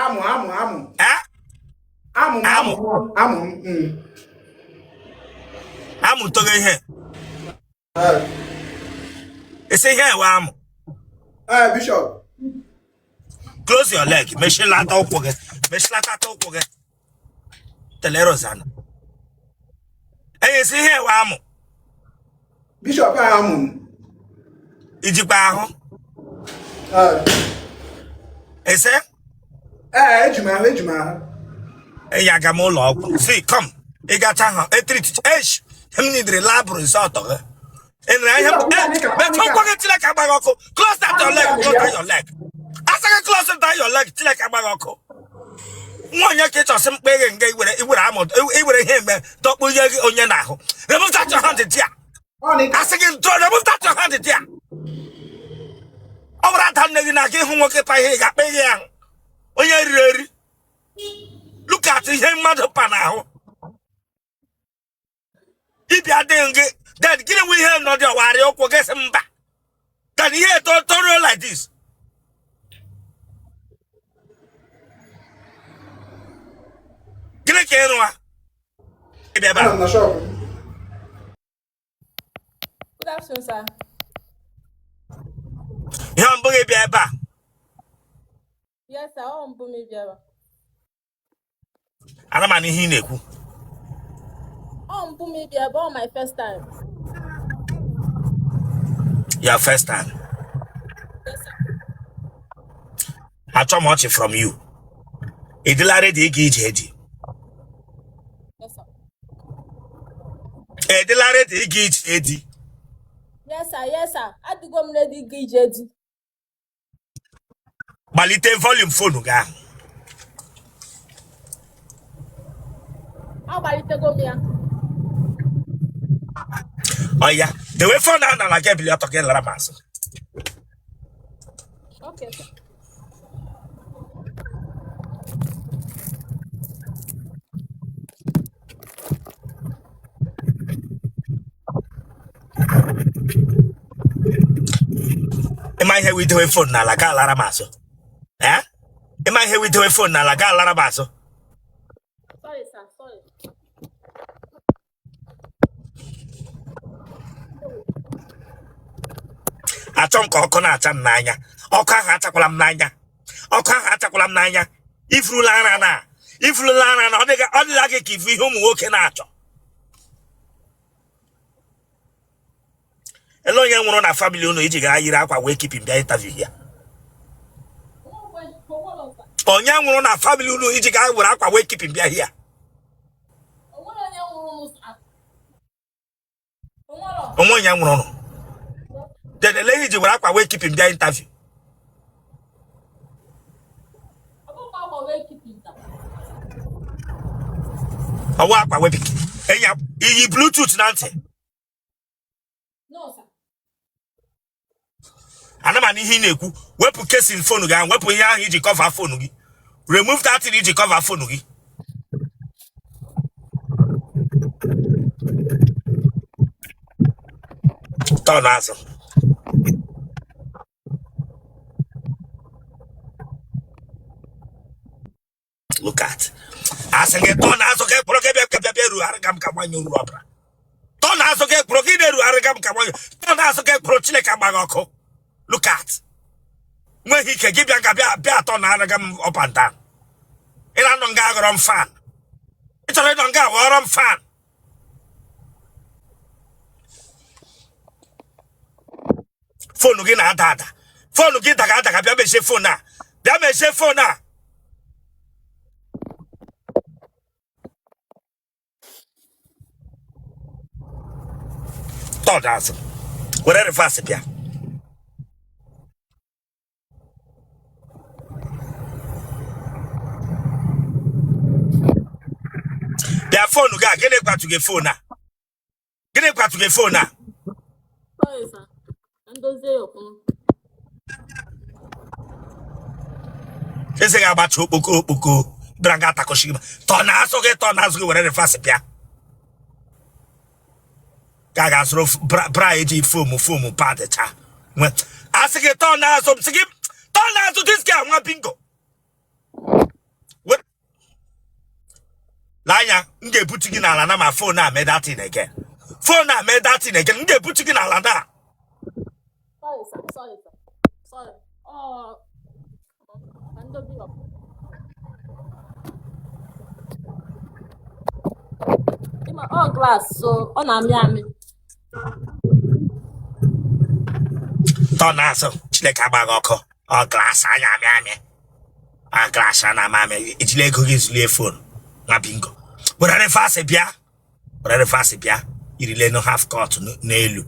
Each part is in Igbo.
Amụ amụ amụ. Eh? Amụ m Amụ. amụ amụ m. Amụ togo ihe. Ee. Ị sị ihe ewe amụ. Ee, Bishop. Close your leg. Mechilata ụkwụ gị. Mechilata ụkwụ gị. Tele Rosanna. Enyi sị ihe ewe amụ. Bishop amụ m. I jikwa ahụ. Ee. Ị sị? Ee, eji m ahụ, eji m ahụ. Enyi aga m ụlọ ọgwụ. See, come. Ị gacha ha. Etrit. Esh. M nidiri lab result gị. Ị nụrụ ihe m metụ ụkwụ gị Chineke agba gị ọkụ. Close that your leg. Close that your leg. Asị gị close that your leg. Chineke agba gị ọkụ. Nwa onye ka ị chọsị mkpa gị nga iwere iwere amụ iwere ihe eme dọkpụ ihe gị onye n'ahụ. Remove that your hand there. Asị gị ntụ remove that your hand there. Ọ bụrụ ada nne gị na-aga ịhụ nwoke pa ihe ị ga-akpa ihe ahụ. Onye riri eri. Look at ihe mmadụ pa n'ahụ. Ibi adịghị gị then gịnị nwe ihe nọ dị ọwarị ụkwụ gị sị mba then ihe eto toruo like this gịnị ka ị rụwa ịbịa ebe a Anọ m na shop. Good afternoon, sir. ihe mbụ gị bịa ebe a Yes, sir. Ọ mbụ m bịara. Ana m anụ ihe ị na-ekwu. Ọ mbụ m bịa ebe ọ my first time. Your first time. Yes, sir. Achọ m ọchị from you. Ị dịla ready ịga ije di? Yes, sir. Ị dịla ready ịga ije di? Yes, sir. Yes, sir. Adịgo m ready ịga ije di. Gbalite volume phone gị ahụ. Agbalitego m ya. Oya, dewe phone ahụ n'ala gị ebili ọtọ gị lara m azụ. Okay, sir. Ị ma ihe wụ idewe phone n'ala ga alara m azụ. Eh? Ị ma ihe wụ idewe phone n'ala ga alara m azụ. Sorry, sir. Sorry. Achọ m ka ọkụ na-acha m n'anya. Ọkụ ahụ achakwala m n'anya. Ọkụ ahụ achakwala m n'anya. Ifurula ara na ifurula ara na ọ dịla gị ka ifu ihe ụmụ nwoke na-achọ. Ele onye nwụrụ na family unu iji gaa yiri akwa wake keeping bịa interview ya? Onye nwụrụ na family unu iji gaa were akwa wake keeping bịa here? Onwe onye nwụrụ then ele ihe iji were akwa wake keeping bịa interview? Ọ wụ akwa wake keeping. Enya iyi bluetooth na ntị. Ana m anụ ihe ị na-ekwu. Wepụ casing phone gị ahụ, wepụ ihe ahụ iji cover phone gị. Remove that thing iji cover phone gị. Turn azụ. Look at. Asị gị turn azụ gị kpọrọ gị bịa bịa bịa rugharị ga m ka nwanyị oru ọbara. Turn azụ gị kpọrọ gị na-erugharị ga m ka nwanyị. Turn azụ gị kpọrọ Chineke agba gị ọkụ. Look at. Nweghị ike gị bịa nga bịa bịa atọ na arịga m up and down. Ị na-anọ nga aghọrọ m fan. Ị chọrọ ịnọ nga aghọrọ m fan. Phone gị na-ada ada. Phone gị daga adaga bịa mechie phone a. Bịa mechie phone a. Turn azụ. Were reverse bịa. Bịa phone gị a, gịnị kwatu gị phone a? Gịnị kwatu gị phone a? Sorry, sir. Ndozie ya ọfụma. Eze gị agbacha okpoko okpoko bịara nga atakọchi gị turn azụ gị turn azụ gị were reverse bịa ka a ga-azụrụ bra eji foam foam pad cha asị gị turn azụ m sị gị turn azụ this guy nwa bingo. Lee anya, m ga-ebutu gị n'ala na ma phone a mee that thing again. Phone a mee that thing again, m ga-ebutu gị n'ala na. Sorry, sir. Sorry, sir. Sorry. Oh, ka ndị obi ọkụ. Ịma ọ glass, so ọ na-amị amị. Tọ n'azụ, Chineke agbaghị ọkụ. Ọ glass anya amị amị. A glass a na-amị amị. Ejila ego gị zulie phone. Nwa bingo. Were reverse bịa. Were reverse bịa. Irile half cut n'elu.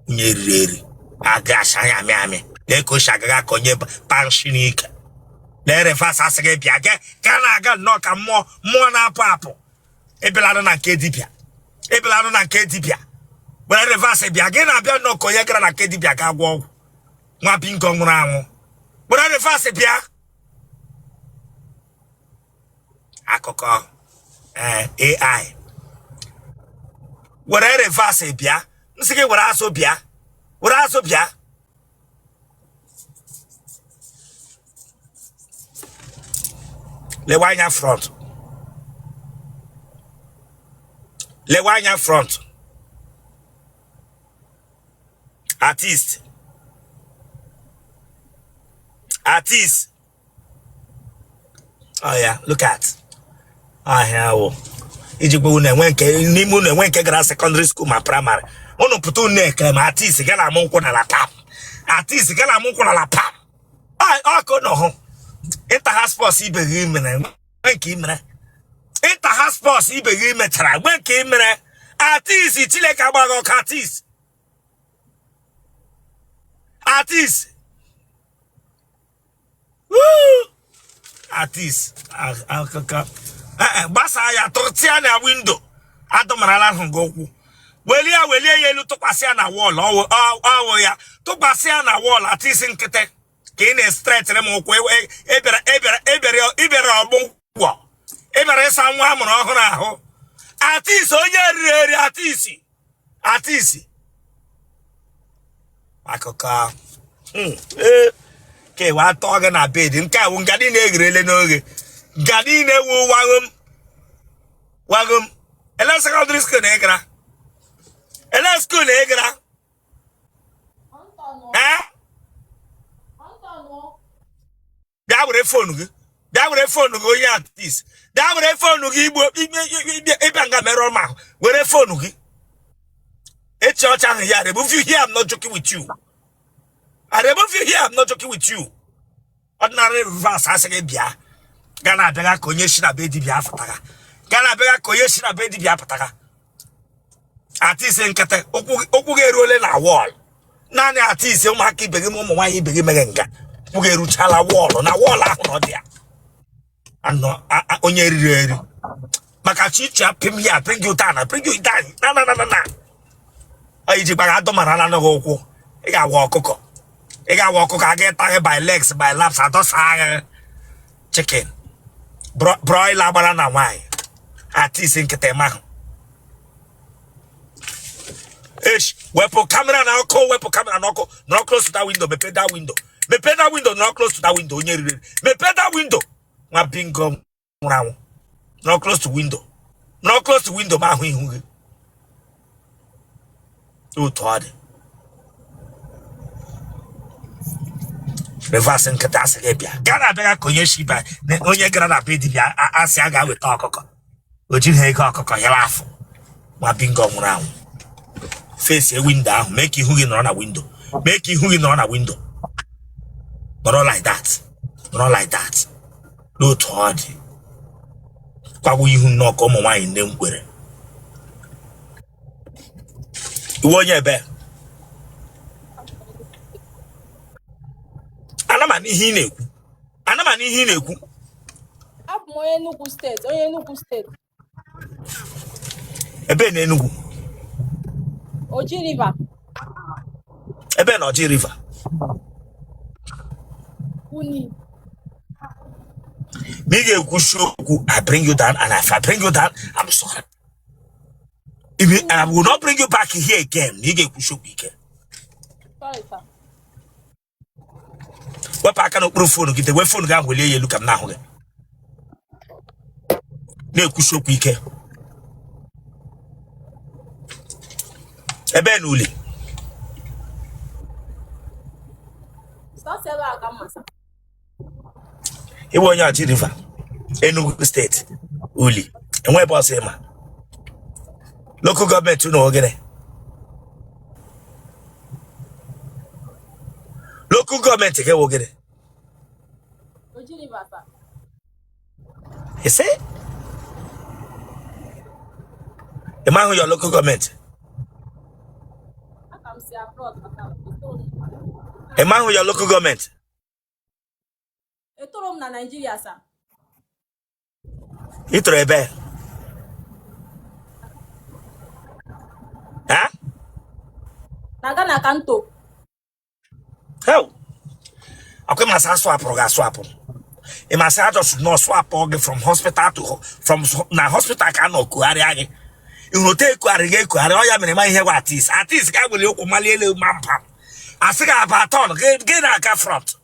Onye eriri eri. A glass anya amị amị. Lee ka o si agaga ka onye panshi n'ike. Lee reverse asị gị bịa gị ka na-aga nnọọ ka mmụọ mmụọ na-apụ apụ. Ịbịalanụ na nke dibịa. Ịbịalanụ na nke dibịa. Were reverse bịa gị na-abịa nnọọ ka onye gara na nke dibịa ga gwọ ọgwụ. Nwa bingo nwụrụ anwụ. Were reverse bịa. Akụkọ AI. Were reverse bịa. M sị gị were azụ bịa. Were azụ bịa. Lewe anya front. Lewe anya front. Artist. Artist. Oh yeah, look at. Ahịa wụ. Iji gwa unu enwe nke n'ime unu enwe nke gara secondary school ma primary. Unu pụta unu ekele ma artist ga na-amụ nkwụ n'ala pam. Artist ga na-amụ nkwụ n'ala pam. Ọ ka unu hụ. Inter-house sports ibe gị mere nwe nke ị mere. Inter-house sports ibe gị mechara nwe nke ị mere. Artist Chineke agbaghị ọkụ artist. Artist. Artist akụkọ gbasaa ya tụrụtịa na window adọmarala ahụ gị ụkwụ welie ya welie ya elu tụkwasị ya na wall ọwụ ya tụkwasị ya na wall artist nkịtị ka ị na-estretịrị m ụkwụ ịbịara ọmụgwọ ịbịara ịsa nwa a mụrụ ọhụrụ ahụ artist onye riri eri artist artist akụkọ ee ka ewe atọ gị na bed nke a wụ nga niile egherele n'oge nga niile wu waghom waghom ele secondary school na ị gara ele school na ị gara ee bịa were phone gị bịa were phone gị onye artist bịa were phone gị igbo ịbịa nga merụọ m ahụ were phone gị echi ọcha ahụ ya remove you here I'm not joking with you I remove you here I'm not joking with you ordinary reverse asị gị bịa ga na-abịaga ka onye si na be dibịa apụtaga ga na-abịaga ka onye si na be dibịa apụtaga artist nkịtị ụkwụ gị eruole na wall naanị artist ụmụaka ibe gị ma ụmụ nwaanyị ibe gị mere nga ụkwụ gị eruchala wall na wall ahụ na ọ dị ya anọ onye riri eri maka chichi pim ya bring you down bring you down na na na na na ọ iji gbara adọmara na gị ụkwụ ị ga-awa ọkụkọ ị ga-awa ọkụkọ a ga-eta gị by legs by laps adọsa gị chicken broiler gbara na nwaanyị artist nkịtị mahụ Esh, wepụ camera na ọkụ wepụ camera na ọkụ nọrọ close to that window mepee that window mepee that window nọrọ close to that window onye riri mepee that window nwa bingo nwụrụ anwụ nọrọ close to window nọrọ close to window ma ahụ ihu gị otu ọ dị reverse nkịta asị gị bịa gaa na-abịa ka onye shiba onye gara na be dibịa asị a ga-weta ọkụkọ o jighị ego ọkụkọ yara afọ nwa bingo nwụrụ anwụ face window ahụ mee ka ihu gị nọrọ na window mee ka ihu gị nọrọ na window nọrọ like that nọrọ like that n'otu ọ dị kwagbu ihu nnọọ ka ụmụ nwaanyị ndị nkwere iwe onye ebe ana m anụ ihe ị na-ekwu ana m anụ ihe ị na-ekwu Abụ m onye Enugu steeti, onye Enugu steeti. Ebe na Enugu? Oji River. Ebe na Oji River? Uni. Ma ị ga-ekwuchi okwu I bring you down and if I bring you down I'm sorry If you, I will not bring you back here again. Ma ị ga-ekwuchi okwu ike. Sorry, sir. Wepụ aka n'okpuru phone gị dewe phone gị ahụ welie ya elu ka m na-ahụ gị. Na-ekwusi okwu ike. Ebe na Uli. Sọsọ ebe a ka m ma sir. Ị wụ onye Oji River, Enugu steeti, Uli. Enwe ebe ọzọ ị ma. Local gọọmenti unu wụ gịnị? Local gọọmenti gị wụ gịnị? Oji River sir. You see? Ị mahụ your local gọọmenti? Aka m si abroad maka Ị mahụ your local gọọmenti? Etoro m na Naịjirịa sir. Ị toro ebe? Ha? Na Ghana ka m to. Hell. Ọkwa ị ma sị a swapụrụ gị aswapụ. Ị ma sị a just nọ swapụ gị from hospital to from na hospital ka a nọ kugharịa gị. Ị hụrụ otu ekugharị gị ekugharị ọ ya mere ma ihe gwa artist. Artist ka were ụkwụ malie elu ma mpa. Asị gị aba turn gị na-aga front.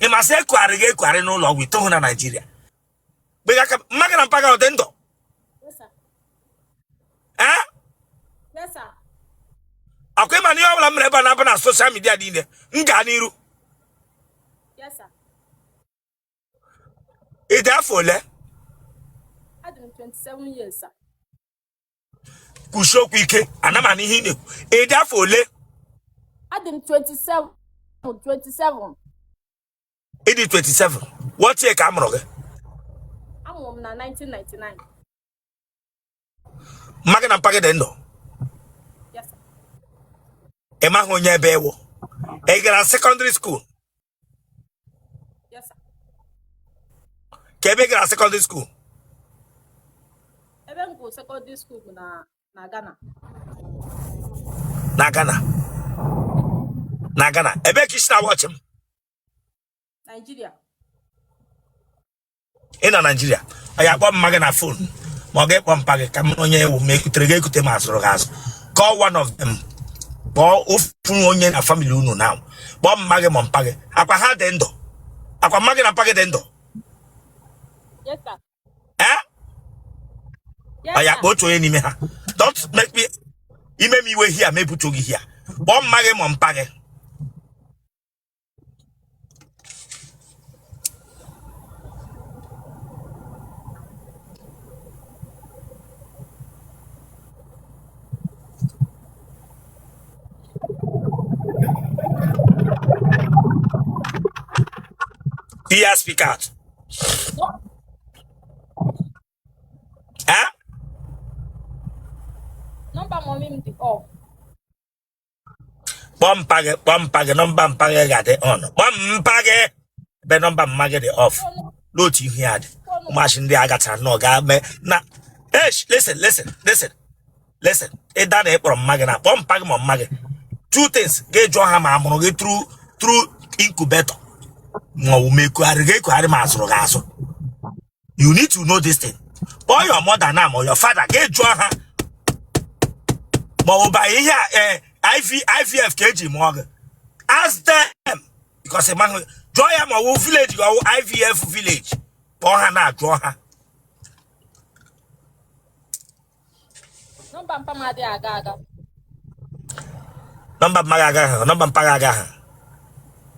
Ị ma sị ekugharị gị ekugharị n'ụlọ ọgwụ itohu na Naịjirịa. Gbega aka mma gị na mpa gị ọ dị ndụ? Yes, sir. Eh? Yes, sir. Ọkwa ị ma na ihe ọbụla m mere ebe a na-aba na social media niile m gaa n'iru. Yes, sir. Ị dị afọ ole? Adị m 27 years, sir. Kwusie okwu ike, ana m anụ ihe ị na-ekwu. Ị dị afọ ole? Adị m 27, 27. Ị dị 27. What year ka a mụrụ gị? Amụrụ m na 1999. Mma gị na mpa gị dị ndụ? Yes, sir. Ị maghị onye ebe ị wụ? Ị gara secondary school? Yes, sir. Ka ebe ị gara secondary school? Ebe m gụrụ secondary school bụ na Ghana. Na Ghana. Na Ghana. Ebe ka i si na-watch m? Nigeria. Ị nọ Naijiria. Ọ ya kpọọ mma gị na phone ma ọ ga-ekpọ mpa gị ka m onye ị wụ ma ekutere gị ekute ma azụrụ gị azụ. Call one of them. Kpọọ ofu onye na family unu now. Kpọọ mma gị ma mpa gị. Akwa ha dị ndụ. Akwa mma gị na mpa gị dị ndụ. Yes, sir. Eh? Yes, Ọ ya sir. kpọọ otu onye n'ime ha. Don't make me ime m iwe here ma ebutu gị here. Kpọọ mma gị ma mpa gị. Iya speak out. Eh? Nọmba mọmi m dị off. Kpọọ mpa gị, kpọọ mpa gị, nọmba mpa gị ga-adị on. Kpọọ mpa gị ebe nọmba mma gị dị off. N'otu ihu ya dị. Ụmụachị ndị a gachara nnọọ gaa mee na Esh, listen, listen, listen, listen. Ịda na ịkpọrọ mma gị na kpọọ mpa gị ma mma gị. Two things ga-ejụọ ha ma a mụrụ gị through incubator ma ọ bụ ma ekugharị gị ekugharị ma azụrụ gị azụ. You need to know this thing. Kpọọ your mother na ma your father ga-ejụọ ha ma ọ bụ ba ihe a eh, IVF ka eji mụọ gị. Ask them because ị maghị jụọ ya ma ọ wụ village ka ọ wụ IVF village. Kpọọ ha na jụọ ha. Nọmba mpa m adịghị aga aga. Nọmba mma gị aga ha, nọmba mpa gị aga ha.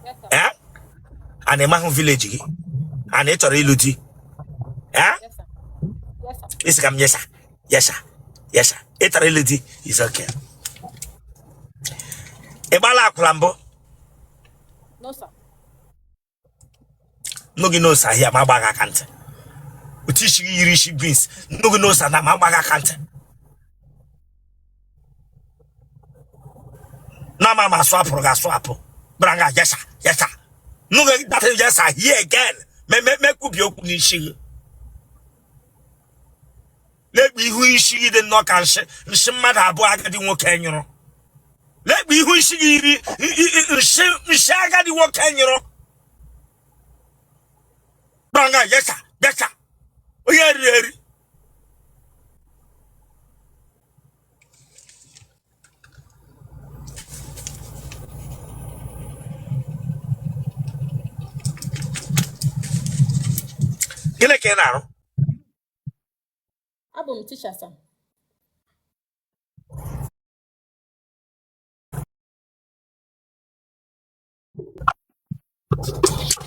Yes, sir. Eh? A na ịmahụ village gị. A na ị chọrọ ịlụ di. Eh? Yes, sir. Yes, sir. Ị sị ka m yes sir, yes sir, yes sir. Ị chọrọ ịlụ di is okay. Ị gbala akwụla mbụ? No, sir. Nụ gị no sir here ma agba gị aka ntị. Otu isi gị yiri isi beans. Nụ gị no sir na ma agba gị aka ntị. Na ma ma aswapụrụ gị aswapụ. Bịara nga yes sir, yes sir. Nụ gị that yes sir here again. Me me me kwubi okwu n'isi gị. Lekpa ihu isi gị dị nnọọ ka nshị nshị mmadụ abụọ agadi nwoke nyụrụ. Lekpa ihu isi gị yiri nshị nshị agadi nwoke nyụrụ. Bịara nga yes sir, yes sir. Onye riri eri. Gịnị ka ị na-arụ? Abụ m teacher, sir.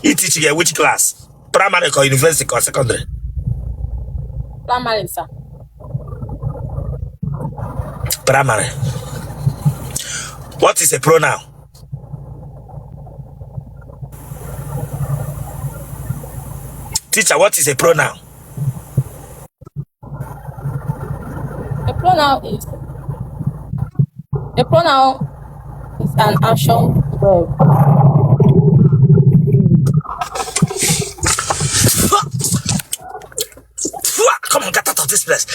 Ị teach ga which class? Primary ka university ka secondary? Primary, sir. Primary. What is a pronoun? Teacher, what is a pronoun? A pronoun is an action verb. Come on, get out of this place.